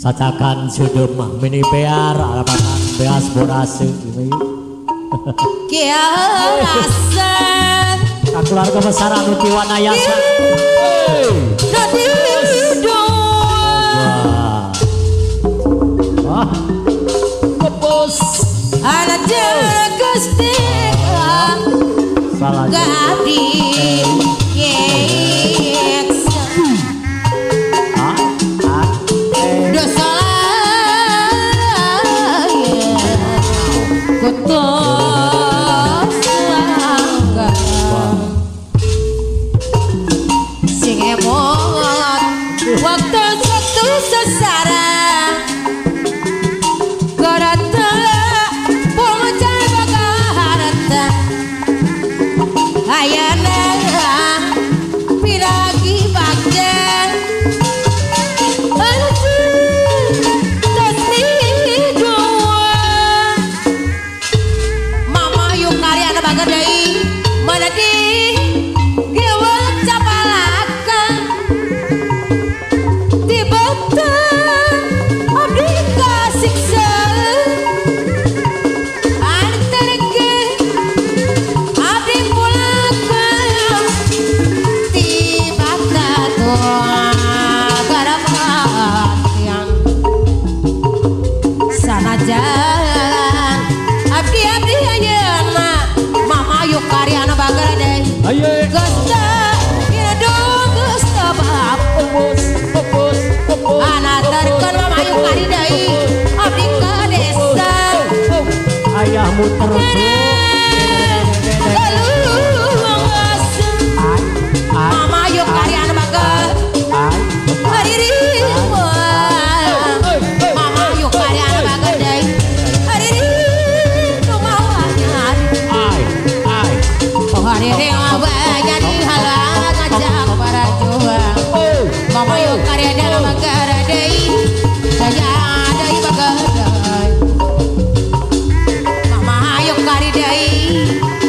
Sacakan sudum mini bear alapatan beas borase ini. Kiasa. Keluarga besar anu ti Wanayasa. Wah. Bos. Ana Gusti. Salah. Gadi. Ayahmu terus. Mama yuk karian bager. Mama yuk karian bager deui. Jadi halang ngajak para juang. Mama yuk karian bager deui. Saya deui bager deui.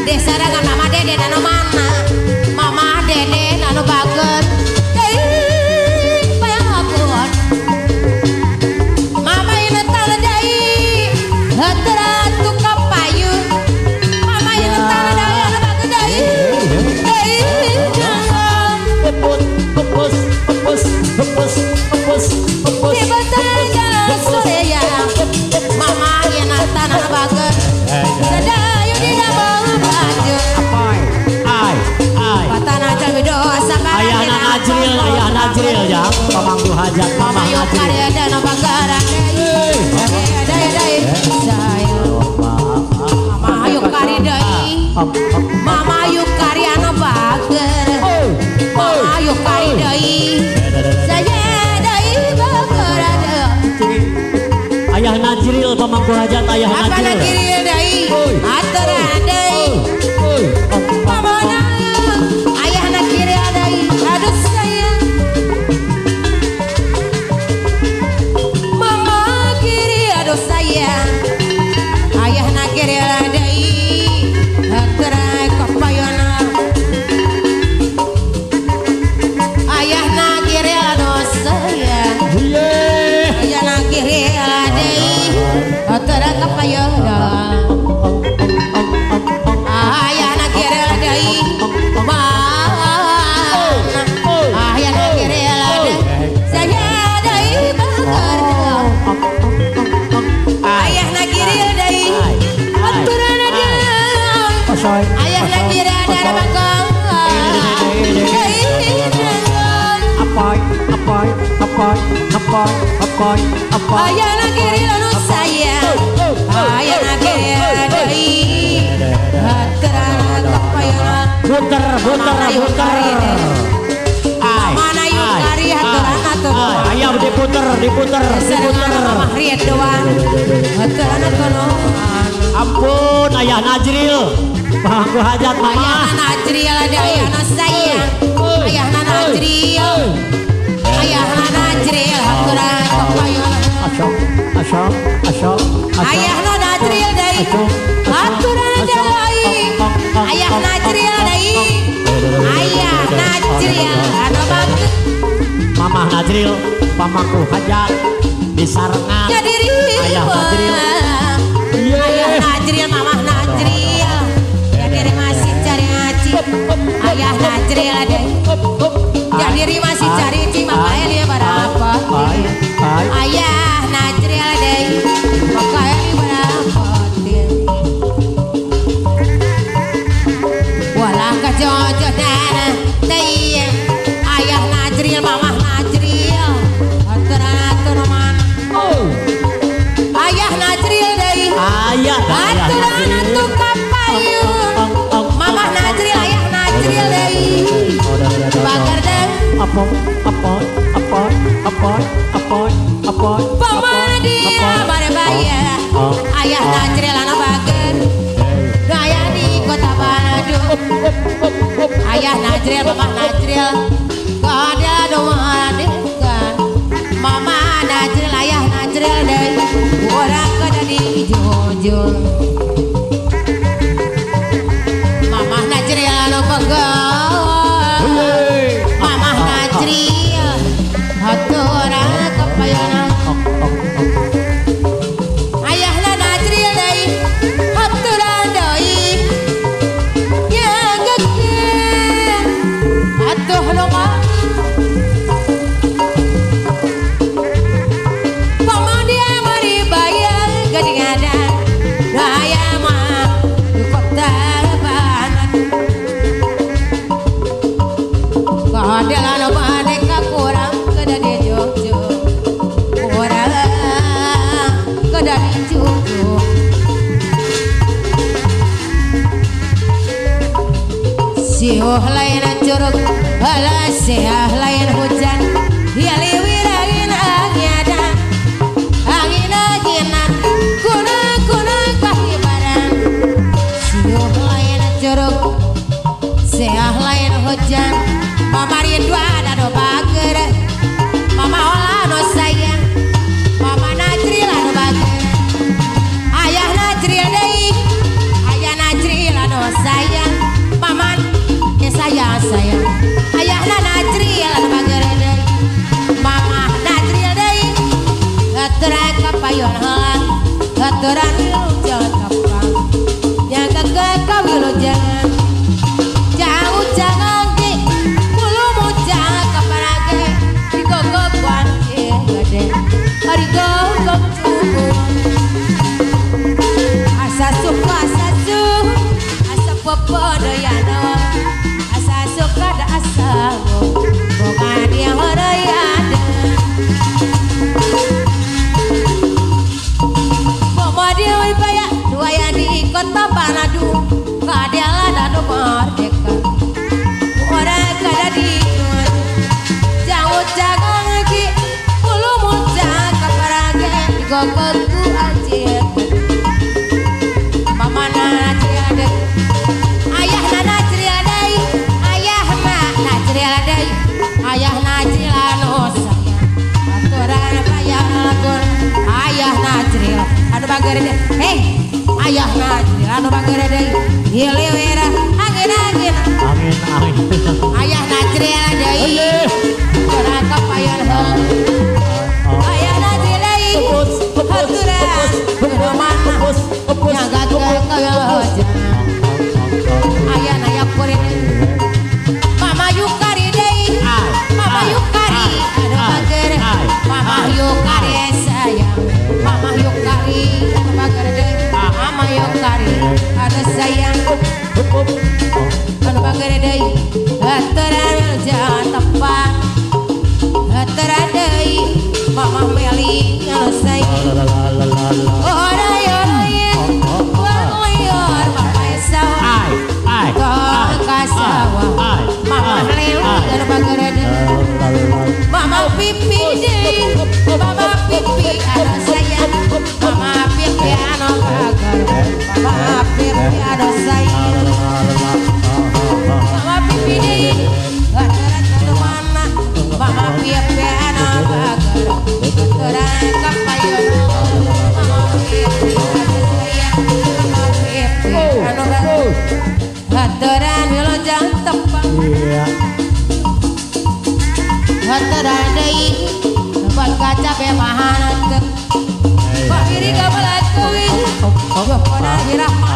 Desa dengan mama dede nano mana, mama dede nano bager, deui bayangkon. Mama ini tanah deui, teratu kapayu. Mama ini tanah deui, nano bager deui, deui jangan. Pepus, pepus, pepus, pepus, pepus, pepus. Tiba jalan sore ya, mama ini tanah bager. Sedayu tidak mau baju. Ayah Najril ya, pamangku hajat mama Najril. Mama yuk karyana bager. Mama yuk kari deui. Saya deui bager ada. Ayah Najril pamangku hajat ayah Najril. Apa Najril deui? Aturan deui. Mama ayah Najril deui. Aduh sayang. Mama kiri aduh sayang. Ayah Najril deui. Aturan kapayona. Ayah Najril aduh sayang. Ayah Najril deui. Aturan kapayona. Ayah Najril deui. Ayah Najril deui. Saya deui bager. Ayah Najril deui. Aturan deui. Ayah Najril ada bakal. Apoy, apoy, apoy, apoy, apoy, apoy. Ayah Najril anu sayang. Ayah Najril deui. Aturan kapayona. Puter, puter, puter. Mana yuk kari aturan atuh. Ayah diputer, diputer, diputer. Mama riet doang. Aturan atuh. Ampun ayah Najril. Pangku hajat mama. Ayah Najril ada ayah sayang. Ayah Najril. Ayah Najril aturan kapayona. Asok, asok, asok. Ayah Najril deui. Aturan deui. Ayah Najril deui. Ayah Najril anu bagus. Mama Najril pamangku hajat. Disarengan Ayah Najril. Ayah Najril, Mamah Najril. Ya diri masih cari ngaji. Ayah Najril ada. Ya diri masih cari ci makanya dia berapa. Ayah Najril ada. Makanya dia berapa. Walah kejojodan teh. Ayah Najril, Mamah Najril. Atur-atur mana. Ayah Najril deui. Ayah aturan atuh kapayun. Mamah Najril, ayah Najril deui. Bager deui. Apa apa apa apa apa apa. Pamadia bare baya. Ayah Najril anu bager. Ayah di kota Bandung. Ayah Najril, Mamah Najril. Kada doa Mama Najril, ayah Najril deui. Urang kada dijunjung. Mamah Najril anu pegawai. Mamah Najril aturan kapayana. Ayahna Najril deui aturan deui. Nyagekeun atuh nu mah. Siuh lain curug, alas seah lain hujan, hialiwirain angiadan, angin anginan, kuna kuna kahibaran. Siuh lain curug, seah lain hujan, mama rinduan anu bager, mama olah anu sayang, mama Najril anu bager, ayah Najril deui, ayah Najril anu sayang, mama sayang sayang, ayahna Najril anu bager deui, mama Najril deui, aturan kapayon heula, aturan wilujeng tepang, nyangka kawilujengan, jauh jangan ge, bulu mujang kaparage, digogogan ge gede, digogog cukup, asa suka asa su, asa popodoyana. Asa suka da asa boga dia horayada. Bomo dia wibaya dua yang di kota Bandung, kadelan anu merdeka. Orang kada di jauh jagang lagi, bulu muncak kaparage digogotku anjir. Mama Najril deui, ayahna Najril deui, ayahna Najril deui, ayah Najril anu sayang, aturan bayang lagun, ayah Najril anu bager deui, hei, ayah Najril anu bager deui, hiliwira angin angin, angin angin, ayah Najril deui, aturan kapayon heula, ayah Najril deui, aturan kudu mana, nyangga kawilujengan. Ayah nayak kuring Mama Yukari deui, Mama Yukari anu bager, Mama Yukari sayang, Mama Yukari anu bager deui, Mama Yukari anu sayang, anu bager deui, aturan jangan tepat, aturan deui, Mama Meli anu sayang, Mama Lewi anu bager deui, Mama Pipi deui, Mama Pipi anu sayang, Mama Pipi anu bager, Mama Pipi anu sayang, Mama Pipi deui, aturan anu mana, Mama Pipi anu bager, aturan kapayon, Mama Pipi anu sayang, Mama Pipi anu bager, aturan wilujeng tepang. Aturan deui, Gacape mahanan. Pak iri gamelan kuwi. Yo pona hirah.